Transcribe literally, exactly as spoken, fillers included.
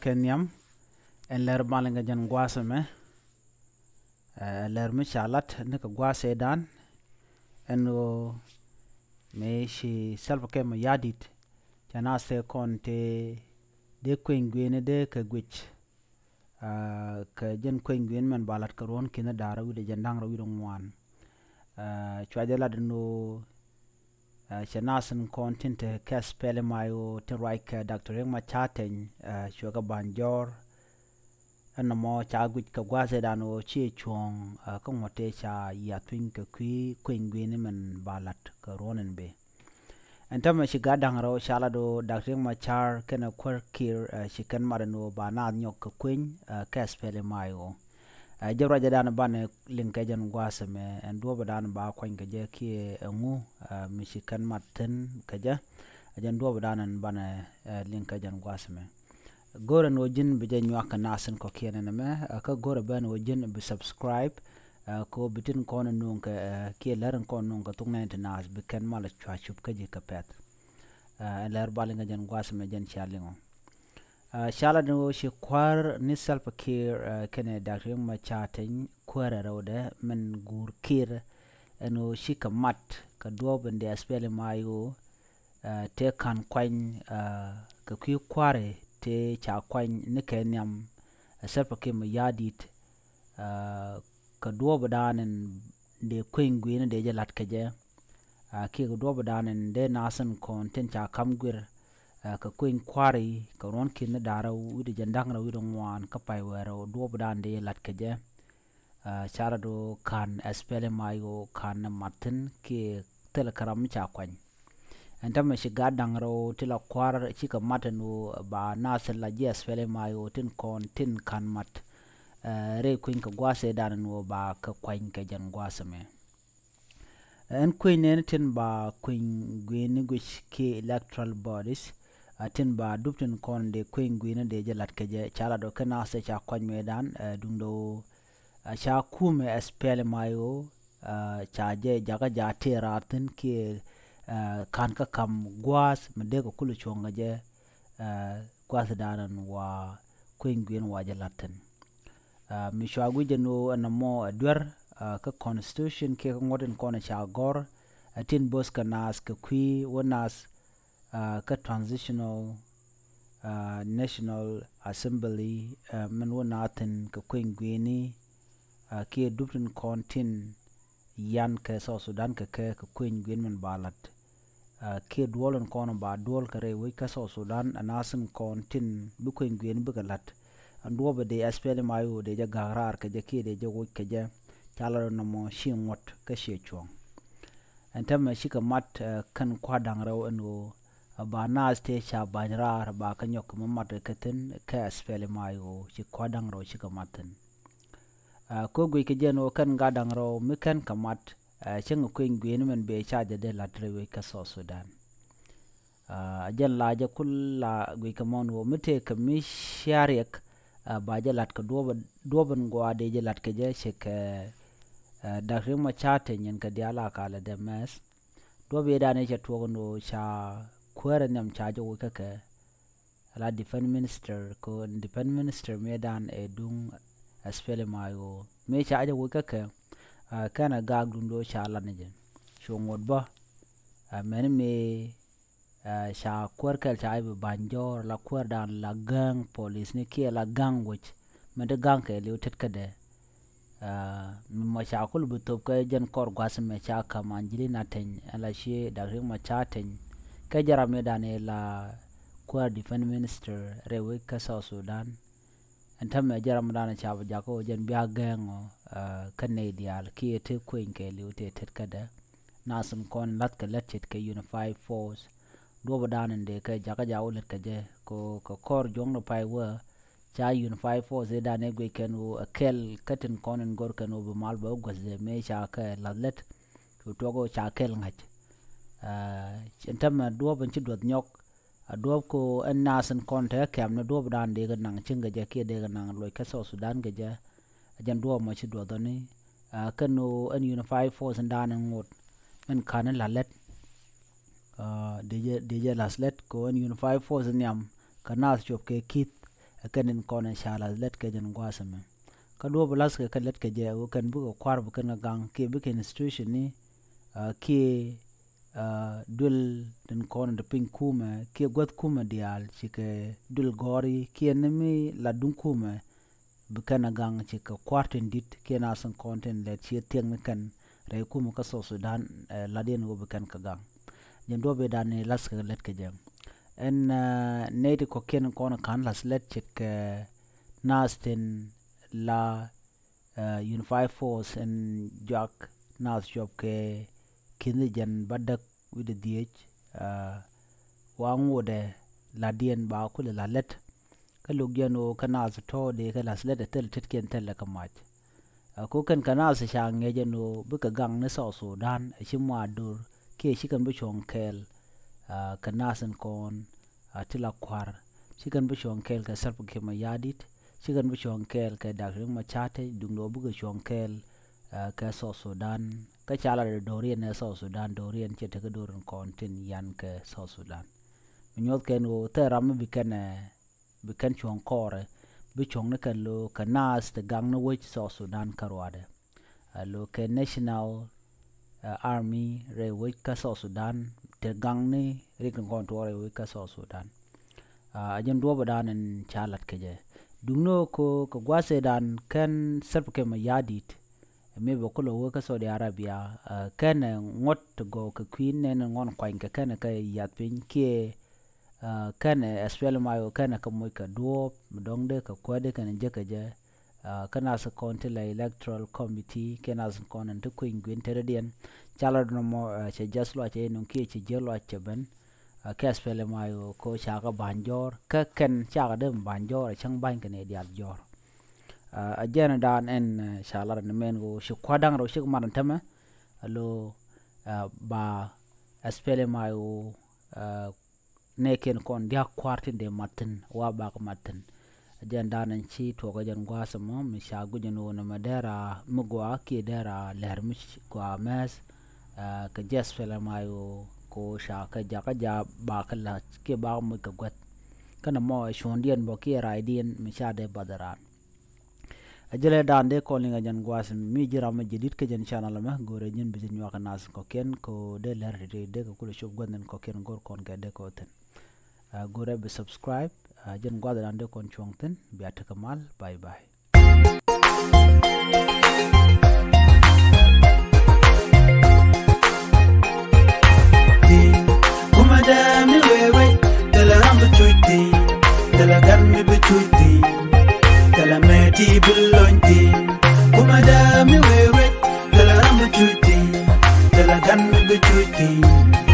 Kɛ nhiam ɛn lɛr baliŋ kɛ jɛn gua̱a̱th ɛmɛ. Ɛ lɛr mi ca lat ni kɛ gua̱a̱th ëëdan ɛn ɣöö mëë ci Salva Kiir Mayardit cɛ naath tëë kɔn tëë dee kueny gui̱i̱ni dee kɛ guic. Aa, kɛ jɛn kueny gui̱i̱ni mɛn ba lat kɛ ruɔ̱n ki̱n da̱rä wi̱cdɛ jɛn da̱ŋ rɛw wi̱cdɛ ŋuan. Aa, cua jɛ lat ɛn ɣöö Ɛ, cɛ naath tin kɔn tin te kɛ SPLM-IO tin ruac kɛ Doctor Riek Machar Teny, ɛ, cuɛ kɛ Banjɔr. Ɛn nɔmɔ ca guic kɛ gua̱a̱th ëëdan ɣöö ciɛ cuɔ̱ɔ̱ŋ, ɛ, kä ŋuɔ̱t tëë ca yiath piny kɛ kui̱ kueny gui̱i̱ni mɛn ba la̱t kɛ ruɔ̱n in bëë. Ɛn täämɛ ci gat da̱ŋ rɛw ca lat ɣöö Doctor Riek Machar kɛnɛ kuäär Kiir, ɛ, ci kɛn mat ɛn ɣöö ba naath nyɔk kɛ kueny, ɛ, kɛ SPLM-IO. Ɛ, jɛ ruacdan banɛ liŋ kɛ jɛn gua̱a̱th ɛmɛ, ɛn duɔ̱ɔ̱pdan ba kuany kɛ jɛ kiɛ ɛŋu, ɛ, mi ci kɛn mat thi̱n kɛ jɛ. Ɛ jɛn duɔ̱ɔ̱pdan ɛn banɛ, ɛ, liŋ kɛ jɛn gua̱a̱th ɛmɛ. Go̱rɛ ni wä ji̱n bi jɛ nyuak kɛ naath in kɔ̱kiɛn ɛn ɛmɛ, ɛ, kä go̱rɛ ben wä ji̱n bi subscribe, ɛ, kɛ wä bi tin kɔn nuŋ kɛ, ɛ, kiɛ lär in kɔn nuŋ kɛ thuk nɛn ti naath bi kɛn mal cua cup kä ji̱ kɛ pɛth. Ɛ, ɛn lär ba liŋ kɛ jɛn gua̱a̱th ɛmɛ jɛn cia liŋɔ. Ɛ, ca lat ni ɣöö ci kuäär ni Salva Kiir, ɛ, kɛnɛ Doctor Riek Machar Teny kuäärɛ rɛwdɛ mɛn guur Kiir ɛn ɣöö cikɛ mat kɛ duɔ̱ɔ̱p in dee SPLM-IO, ɛ, tëë ka̱n kuany, ɛ, kɛ kui̱ kua̱ri tëë ca kuany ni kɛ nhiam, ɛ, Salva Kiir Mayardit, ɛ, kɛ duɔ̱ɔ̱pdan in dee kueny gui̱i̱ni dee jɛ la̱t kɛ jɛ. Aa, kiɛ kɛ duɔ̱ɔ̱pdan in dee naath in kɔn tin ca ka̱m guir, aa, kɛ kueny kua̱ri kɛ ruɔ̱n ki̱n ni da̱ŋ rɛw wi̱cdɛ jɛn da̱ŋ rɛw wi̱cdɛ ŋuan kä pay wäär rɛw duɔ̱ɔ̱pdan dee jɛ la̱t kɛ jɛ. Aa, ca lat ɣöö ka̱n SPLM-IO ka̱n mat thi̱n kiɛ thilɛ kɛ ram mi ca kuany. Ɛn täämɛ ci gat da̱ŋ rɛw ti la kua̱r cikɛ mat ɛn ɣöö ba naath in la ji̱ SPLM-IO tin kɔn tin ka̱n mat, ɛ, rɛy kueny kɛ gua̱a̱th ëëdan ɛn ɣöö ba kɛ kuany kɛ jɛn gua̱a̱th ɛmɛ. Ɛn kueny nɛɛni tin ba kueny gui̱i̱ni guic kiɛ electoral bodies, ɛ, tin ba dup tin kɔn dee kueny gui̱i̱ni dee jɛ la̱t kɛ jɛ ca lat ɣöö kɛ naath tëë ca kuany mëëdan, ɛ, duundɛ ɣöö, ɛ, ca kumɛ SPLM-IO, aa, ca jɛ jakä jaat tëë raar thi̱n kiɛ, aa, ka̱n kä ka̱m gua̱a̱th mi dee kɛ kulɛ cuɔ̱ŋ kɛ jɛ, aa, gua̱a̱thdan ɛn wa kueny gui̱i̱n wa jɛ la̱t thi̱n. Aa, mi cua guic ɛn ɣöö ɛn nɔmɔ ɛ duer, aa, kä constitution kiɛ kä ŋuɔ̱t in kɔn ca gɔ̱r, ɛ tin bo̱th kɛ naath kɛ kui̱ wä naath, aa, kä transitional, aa, National Assembly, aa, min wä naath thi̱n kɛ kueny gui̱i̱ni, aa, kiɛ dup tin kɔn tin yan kɛ South Sudan kɛ kɛ kɛ kueny gui̱i̱ni min ba la̱t. Aa, kiɛ duɔl in kɔn ba duɔl kɛ rɛy wec kä South Sudan, ɛ naath in kɔn tin bi kueny gui̱i̱ni bikɛ la̱t. Ɛn duɔ̱ɔ̱pɛ dee SPLM-IO dee jɛ ga̱a̱k raar kɛ jɛ kiɛ dee jɛ woc kɛ jɛ, ca lat ɣöö nɔmɔ ci ŋuɔ̱t kä ciɛ cuɔ̱ɔ̱ŋ. Ɛn täämɛ cikɛ mat, ɛ, kɛn kua̱r da̱ŋ rɛw ɛn ɣöö, ɛ, ba naath tëë ca ba̱ny raar ba kɛ nyɔk kɛ mi mat kɛ thi̱n kɛ SPLM-IO ci kua̱r da̱ŋ rɛw cikɛ mat thi̱n. Ɛ, kɛ guic kɛ jɛ ɛn ɣöö kɛn gat da̱ŋ rɛw mi kɛn kɛ mat, ɛ, cäŋ kueny gui̱i̱ni min bëë ca jɛ dee la̱t rɛy wec kä South Sudan. Aa, jɛn la jɛ kul la guic kɛ mɔn ɣöö mi tëë kɛ mi cia riɛk, aa, ba jɛ la̱t kɛ duɔ̱ɔ̱p, duɔ̱ɔ̱p in gɔaa dee jɛ la̱t kɛ jɛ cɛ kɛ, aa, Doctor Riek Machar Teny nyin kɛ diaal a ka lɛ dee mɛth. Duɔ̱ɔ̱p yetdan cɛ tuɔɔk ɛn ɣöö ca kuäärɛ nhiam ca jɛ woc kä kɛ, la defense minister, kɛ ɣöö defense minister mëëdan ɛ duŋ SPLM-IO. Mëë ca jɛ woc kä kɛ, aa, kɛnɛ gaak duŋdɛ ɣöö ca lat ni jɛ. Cu ŋot bä, aa, mɛni mëë Ɛ, ca kuäär kɛl ca i̱ bi Banjɔr la kuäärdan la gäŋ polisni kiɛ la gäŋ wec. Mɛn ti gäŋ kɛɛliw tetkädɛ. Ɛ, mi mɔ ca kul bi thop kɛ jɛn kɔr gua̱th mɛ ca ka̱m Angelina Teny, ɛn la ci Doctor Riek Machar Teny. Kɛ jɛ ram mi dan i̱ la kuäär defense minister rɛy wec kä South Sudan. Ɛn täämɛ jɛ ramdan ca bi jakä ɣöö jɛn bia gɛɛŋɔ, ɛ, kä nɛy diaal kiɛ te kueny kɛɛliw te tetkädɛ. Nath in kɔn in la̱thkɛ lät ce̱tkɛ Unified Force. Duɔ̱pdan in dee kɛ jakä jakä wä lät kɛ jɛ kɛ ɣöö kɛ kɔr juɔ̱ŋdɛ pay wä ca Unified Force i̱dan ɛ guic kɛn ɣöö ɛ kɛl kä tin kɔn in go̱r kɛn ɣöö bi mal bɛ wä guäthdɛ mëë ca kɛ la̱th lät. Cu tuɔk ɣöö ca kɛl ŋa̱c. Ɛ, ɛn täämɛ duɔ̱ɔ̱p in ci duɔth nyɔk. A duɔ̱ɔ̱p ko ɛn nath in kɔn te kɛ̈m ni duɔ̱ɔ̱pdan dee kɛ naŋ cieŋ kɛ jɛ kiɛ dee kɛ naŋ luɔc kä South Sudan kɛ jɛ. A jɛn duɔ̱ɔ̱p mɔ ci duɔth ɔni. A kɛn ɣöö ɛn Unified Force in dan in ŋot. Min ka̱n in la̱th lät. A, dee jɛ, dee jɛ la̱th lät ko ɛn Unified Force in nhiam kɛ nath cop kɛ ki̱th. Ɛ kɛn in kɔn in ca la̱th lät kɛ jɛn gua̱a̱th ɛmɛ. Kä duɔ̱ɔ̱p la̱th kɛ kɛ lät kɛ jɛ ɣöö kɛn bikɛ kua̱r bi kɛn kɛ gaŋ kiɛ bikɛn institution ni, ah, kiɛ, ah, duël tin kɔn in te piny kumɛ kiɛ guäth kumɛ diaal cikɛ duël gɔ̱ri kiɛ ni mi la duŋ kumɛ bi kɛn a gaŋ cikɛ kua̱r tin di̱t kiɛ nath in kɔn tin lɛt ciɛ thiäŋ ni kɛn rɛy kumɛ kä South Sudan, eh, la̱tdiɛn ɣöö bi kɛn kɛ gaŋ. Jɛn duɔ̱ɔ̱p i̱ dan i̱ la̱th kɛ lät kɛ jɛ. Ɛn, eh, nɛy ti kɔ̱kiɛn kɔn ka̱n la̱th lät ce̱tkɛ nath tin la, eh, Unified Force ɛn juak nath cuɔp kɛ ki̱n jɛn bädäk wi̱cdɛ dhieec, eh, wa ŋotdɛ la̱tdiɛn ba kulɛ la̱th lät. Kä lo̱k jɛn ɣöö kä nath tɔ̱ dee kɛ la̱th lät ɛ thil tetkiɛn thilɛ kɛ mac. Ɛ ko kɛn kɛ nath ca ŋi̱eec ɛn ɣöö bikɛ gaŋ ni South Sudan ɛ ci muaar do̱r kiɛ ci kɛn bi cuɔ̱ŋ kɛɛl, ah, kɛ nath in kɔn, ah, ti la kua̱r. Ci kɛn bi cuɔ̱ŋ kɛɛl kɛ Salva Kiir Mayardit, ci kɛn bi cuɔ̱ŋ kɛɛl kɛ Doctor Riek Machar Teny, duundɛ ɣöö bikɛ cuɔ̱ŋ kɛɛl, ah, kɛ South Sudan. Kä ca la dee do̱riɛn ɛ South Sudan, do̱riɛn cɛ tekɛ do̱r in kɔn tin yan kɛ South Sudan. Mi nyuɔth kɛn ɣöö thil ram mi bi kɛn, eh, bi kɛn cuɔ̱ŋ kɔɔrɛ, bi cuɔ̱ŋ ni kɛn lo̱ kɛ nath ti gaŋ ni wec South Sudan kä ruaadɛ. A lo̱ kɛ National, eh, Army rɛy wec kä South Sudan ti gaŋ ni rik ni kɔn tuɔɔk rɛy wec kä South Sudan. Ah, a jɛn duɔ̱ɔ̱p dan in ca la̱t kɛ jɛ. Duŋni ɣöö kɛ gua̱a̱th ëë dan kɛn Salva Kiir Mayardit, mi bɛ kulɛ wee kä Saudi Arabia, ah, kɛn ɛ ŋuɔ̱t ti gɔw kɛ kui̱n nɛn ŋɔn kuany kɛ kɛn kɛ yath piny kiɛ, ah, kɛn ɛ SPLM-IO kɛn ɛ kɛ moc kɛ duɔ̱ɔ̱p mi dɔ̱ŋ dee kɛ kuäär dee kɛn ɛ jek kɛ jɛ. Ah, kä nath kɔn ti la Electoral Committee kiɛ nath kɔn ɛn ti kui̱ny gui̱n tetdiɛn. Ca la dɔ̱ŋ mɔ, ah, cɛ jiath luac cɛ inɔŋ kiɛ cɛ jiäth luac cɛ ben. Ah, kɛ SPLM-IO ko ca kɛ ba̱ny jɔ̱ɔ̱r kä kɛn ca kɛ dee ba̱ny jɔ̱ɔ̱r ɛ cäŋ ba̱ny kɛn ɛ diaal jɔ̱ɔ̱r. Ah, a jɛn dan ɛn, eh, ca lar ni mɛn ɣöö ci kua̱r da̱ŋ rɛw cik mat ɛn tämɛ. A lo̱, ah, ba SPLM-IO, ah, nɛɛkiɛn kɔn dia̱k kua̱r tin dee mat thi̱n wa bak mat thi̱n. A jɛn dan ɛn ci tuɔɔk ɛ jɛn gua̱a̱th ɛmɔ mi ca guic ɛn ɣöö nɛmɛ dee raa mi gɔaa kiɛ dee raa lɛr mi gɔaa mɛth, ah, kɛ jɛ SPLM-IO ko ca kɛ jakä jaak bak kɛ la̱th kiɛ bak moc kɛ guäth. Kä nɛmɔ ɛ cuɔ̱ŋdiɛn bä kiɛ racdiɛn mi ca dee bath raan. A jɛlɛ dan dee kɔn liŋ a jɛn gua̱a̱th mi ji̱ ram mi ji̱ di̱t kä jɛn channel ɛmɛ, go̱o̱rɛ ji̱n bi ji̱ nyuak kɛ nath kɔ̱kiɛn ko dee lɛr ti̱ti̱ dee kɛ kulɛ cop gua̱th in kɔ̱kiɛn go̱o̱r kɔn kɛ dee kɛ wä thi̱n. Ah, go̱o̱rɛ bi subscribe, ah, jɛn gua̱a̱th dan dee kɔn cuɔ̱ŋ thi̱n, bia tekɛ mal, bye bye. Kumɛ dee mi wee wee, thilɛ ram bi cuc thi̱n, thilɛ gan mi bi cuc thi̱n, thilɛ mɛ ti bi lony thi̱n. Kumɛ dee mi wee wee, thilɛ ram bi cuc thi̱n, thilɛ gan mi bi cuc thi̱n.